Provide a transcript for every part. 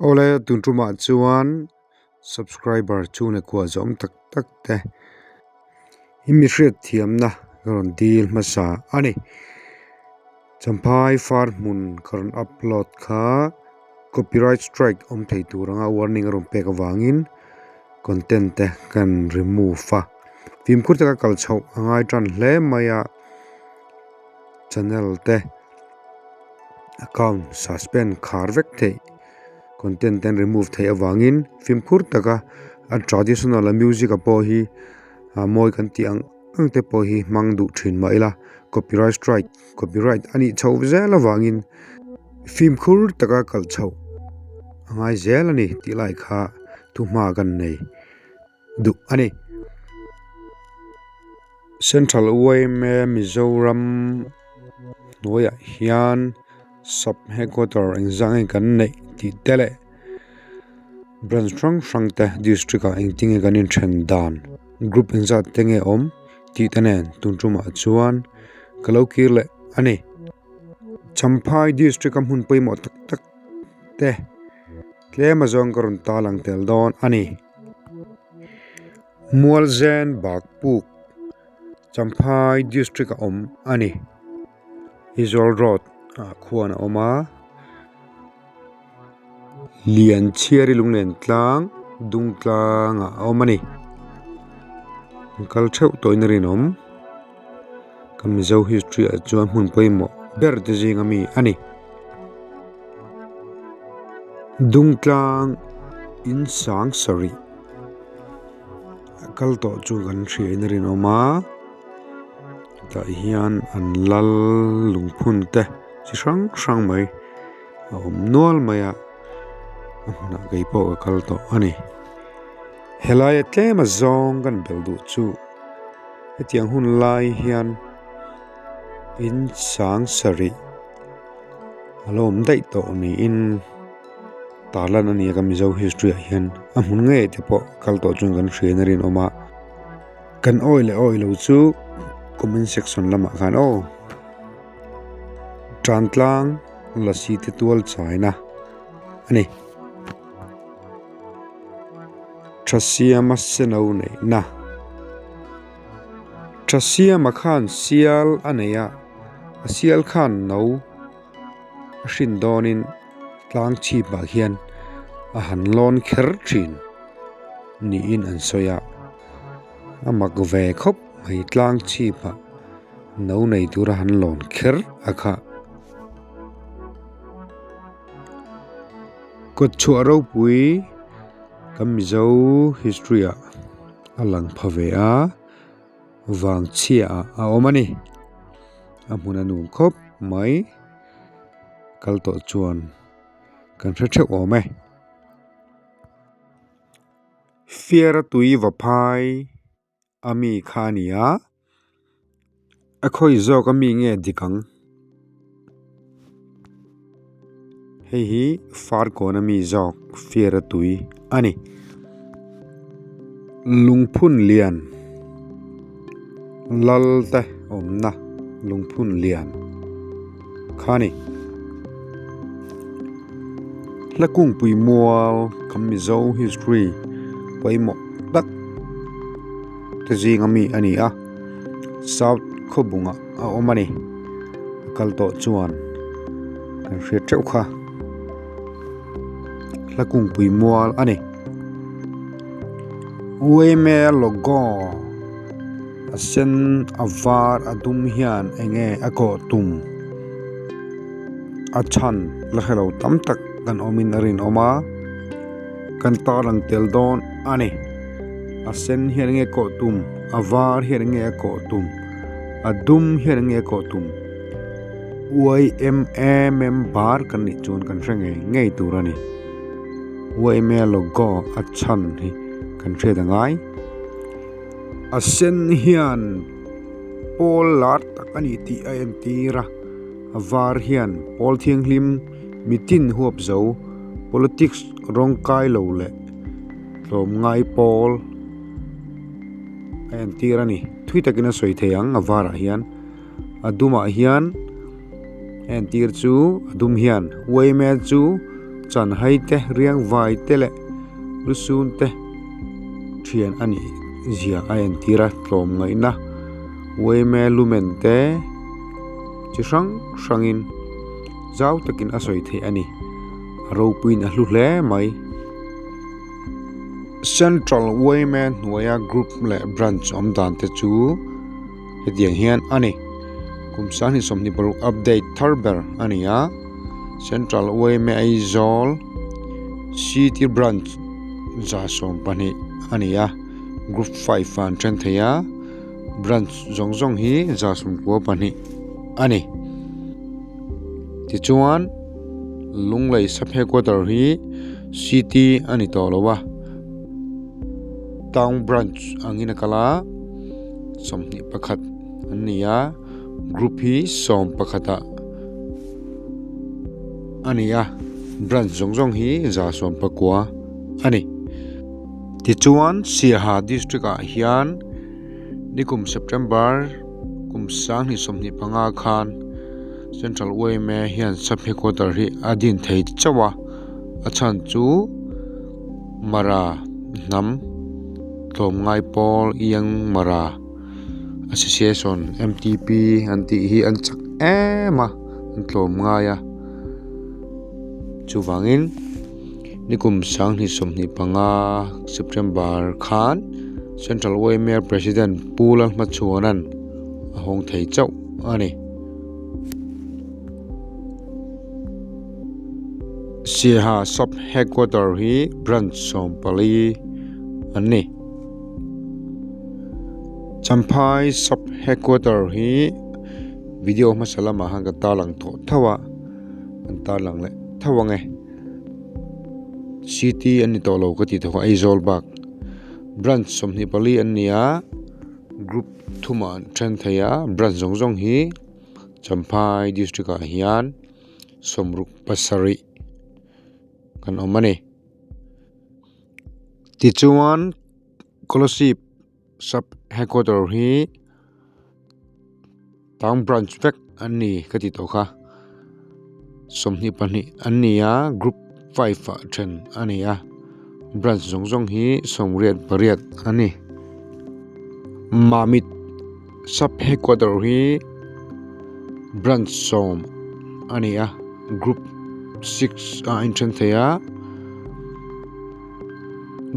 Awle tun tumah chuan subscriber chhung leh khuah zawm tak tak te hi mi hriat thiamna ka rawn dil hmasa a ni. Champhai far hmun ka rawn upload kha copyright strike awm thei tur anga warning a rawn pek avangin content te kan remove a, fimkhur taka kal chhoh a ngai tan hle mai a channel te account suspend khar vek theih content te an remove theih avangin fimkhur taka a traditional a music a pawh hi a mawi kan tih ang ang te pawh hi hmang duh thin mah ila copyright strike copyright a nih chhoh zel avangin fimkhur taka kal chhoh a ngai zel a ni tih lai kha thuhma kan nei duh a ni. Central yma Mizoram hnuaiah hian sub headquarter engzah nge kan neih tih te leh branch hrang hrang te district ah engtin nge kan inthen dan group engzat te nge awm tih te nen tun tumah chuan ka lo kir leh a ni. Champhai district a hmun pawimawh tak tak te tlem azawng ka rawn talang tel dawn a ni. Mualzen Bakpuk Champhai district a awm a ni. Aizawl road ah khuan a awm a. Lianchhiari lunglen tlang dung tlangah a awm a ni. An kal theuh tawhin a rinawm. Kan Mizo history ah chuan hmun pawimawh ber te zinga mi a ni. Dungtlang in sang sarih a kal tawh chu kan hria in a rinawm a tah hian an lal lungphun te chi hrang hrang mai a awm nual mai a a hmunah kei pawh ka kal tawh a ni helai a tlem a zawng kan belh duh chu hetiang hun lai hian in sang sarih a lo awm daih tawh niin tarlan a ni a kan Mizo history ah hian a hmun ngei te pawh kal tawh chuan kan hria in a rinawm a kan awi leh awi lo chu comment section lamah khan aw tan tlang lasi te tual chaina a ni. Thasiama seno neihna Thasiama khan sial a nei a a sial khan no a hrin dawnin tlang chhipah hian a han lawn kher thin niin an sawi a a mak ve khawp mai tlang chhipah no nei tura han lawn kher a kha. Kawt chhuah ropui kan Mizo history ah a lang pha ve a vang chhia ah a awm a ni a hmun a nuam khawp mai kal tawh chuan kan hre theuh awm e. Fiara tui va phai a mi kha a ni a a khawi zawk a mi nge dik ang hei hi farkawn a mi zawk fiara tui a ni lungphun lian lal te awmna lungphun lian kha a ni hla kungpui mual kan mizo history pawimawh tak te zinga mi a ni a south khawbungah a awm a ni a kal tawh chuan kan hriat teuh kha hla kungpui mual a ni uaime logo a sen a var a dum hian eng nge a kawh tum a chhan la hrelo tam tak kan awmin a rinawm a kan tarlang tel dawn a ni. A sen hian enge kawh tum a var hian enge a kawh tum a dum hian enge a kawh tum yma member kan nih chuan kan hre ngei ngei tur a ni yma logo a chhan hi kan hriat a ngai a sen hian pawl lar tak a ni tih a entir a a var hian pawl thianghlim mitin huap zo politics rawng kai lo leh. Tlawmngai pawl a entir a ni thui takin a sawi thei ang a varah hian a dumah hian a entir chu a dum hian yma chu Chanhai te, Riangvai te leh Lusun te thian a nih zia a entir a, tlawmngaihna Uaime lumen te chi hrang hrangin zau takin a sawi theih a ni. A ropuiin a hlu hle mai. Central Uaime hnuaia group leh branch awm dan te chu hetiang hian a ni. Kum 2026 update thar ber a ni a, Central Uaime Aizawl City Branch 12 a ni a, Group 5 ah an then thei a, Branch zawng zawng hi 92 a ni. Tichuan Lunglei Sub Headquarter hi City a ni tawh lo a, Town Branch angin a kal a, 21 an ni a, Group hi 11 ah a ni a, Branch zawng zawng hi 119 a ni. Tichuan Siaha District ah hian nikum September kum 2025 khan Central yma hian Sub Headquarter hi a din thei chauh a, a chhan chu Mara hnam tlawmngai pawl Young Mara Association M_T_P an tih hi an chak em a, an tlawmngai a, chuvangin nikum 2025 September khan Central yma President Pu Lalhmachhuana'n a hawng thei chauh a ni. Siaha Sub Headquarter hi Branch 14 an ni. Champhai Sub Headquarter hi video hmasa lamah khan ka tarlang tawh tho a, kan tarlang leh tho ang e. City an ni tawh lo ka tih tawh kha Aizawl bak. Branch 24 an ni a, Group thumah an then thei a, branch zawng zawng hi Champhai district ah hian 67 kan awm a ni. Tichuan Kolasib sub headquarter hi town branch vek an ni ka ti tawh kha 22 an ni a group 5 ah then a ni a branch zawng zawng hi 88 a ni. Mamit sub headquarter hi branch 10 a ni a group 6 ah a inthen thei a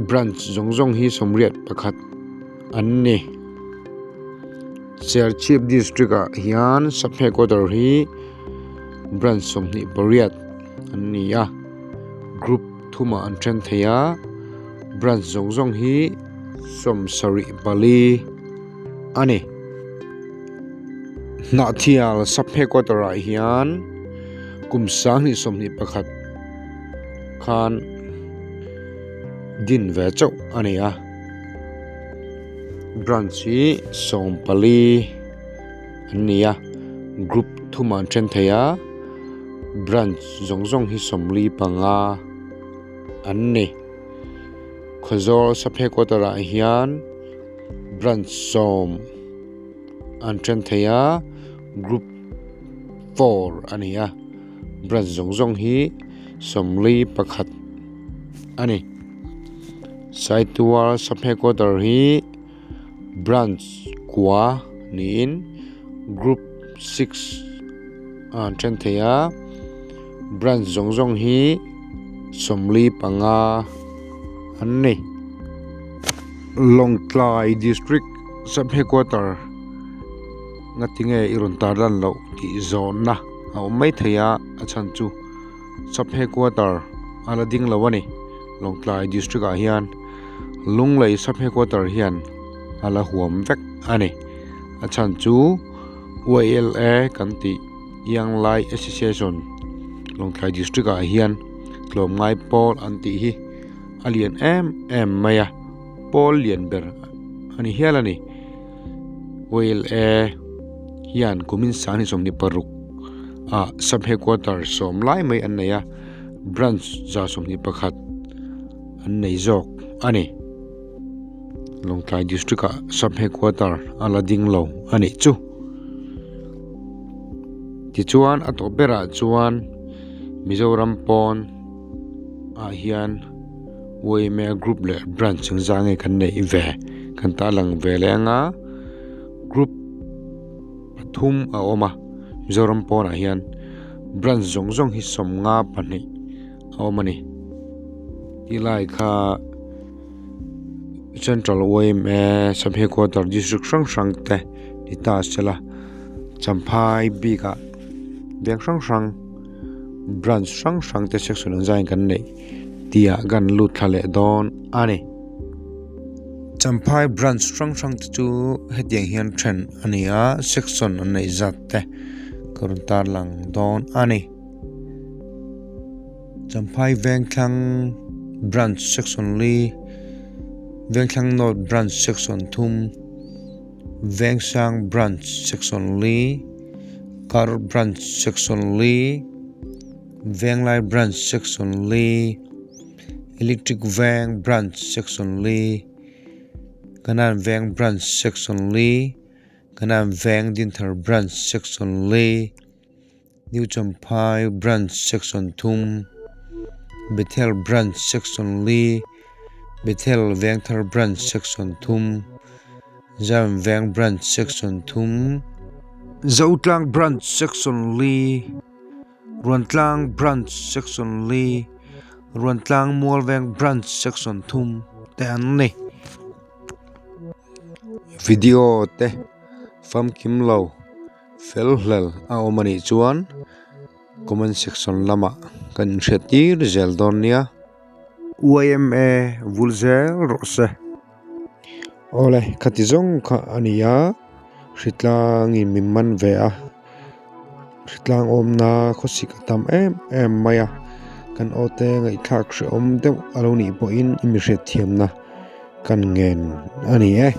branch zawng zawng hi 81 an ni. Serchhip district ah hian sub headquarter hi branch 28 an ni a group thumah an then thei a branch zawng zawng hi 74 a ni. Hnahthial sub headquarter ah hian kum 2021 khan din ve chauh a ni a branch hi 14 an ni a group thumah an then thei a branch zawng zawng hi 45 an ni. Khawzawl sub headquarter ah hian branch 10 an then thei a group 4 a ni a branch zawng zawng hi 41 a ni. Saitual sub headquarter hi branch kua niin group 6 ah an then thei a branch zawng zawng hi 45 an ni. Lawngtlai district sub headquarter nga tinge i rawn tar lan loh tih zawnna a awm mai thei a, a chhan chu sub headquarter a la ding lo a ni. Lawngtlai district ah hian Lunglei sub headquarter hian a la huam vek a ni. A chhan chu YLA kan tih Young Lai Association Lawngtlai district ah hian tlawmngai pawl an tih hi a lian em em mai a, pawl lian ber a ni hial a ni. YLA hian kumin 2026 ah sub headquarter 10 lai mai an nei a, branch 121 an nei zawk a ni. Lawngtlai district ah sub headquarter a la ding lo a nih chu. Tichuan a tawp berah chuan Mizoram pawn. ah hian yma group leh branch engzah nge kan neih ve kan tarlang ve leh anga group pathum a awm a Mizoram pawnah hian branch zawng zawng hi 52 a awm a ni tilai kha central yma sub headquarter district hrang hrang te ni ta sela champhai bikah veng hrang hrang branch hrang hrang te section an zaiin kan neih tih ah kan lut thla leh dawn a ni. Champhai branch hrang hrang te chu hetiang hian then a ni a section an neih zat te ka rawn tarlang dawn a ni. Champhai Vengthlang branch section li Vengthlang North branch section thum Vengsang branch section li Kar branch section li Venglai branch section li Electric Veng branch section li Kanan Veng branch section li Kanan Veng Dinthar branch section li. New Champhai Branch Section thum, Bethel Branch Section li, Bethel Vengthar Branch Section thum, Zion Veng Branch Section thum, Zotlang Branch Section li, Ruantlang Branch Section li, Ruantlang Mualveng Branch Section thum te an ni. Video te famkim lo. Fel hlel a awm a nih chuan comment section lamah kan inhriat tir zel dawn nia. Yma vul zel rawh se. Awle khati zawng kha a ni a, hritlangin min man ve a, hritlang awmna khawsik a tam em em mai a, kan aw te ngaihthlak hrehawm deuh a lo nih pawhin i mi hriatthiamna kan ngen a ni e.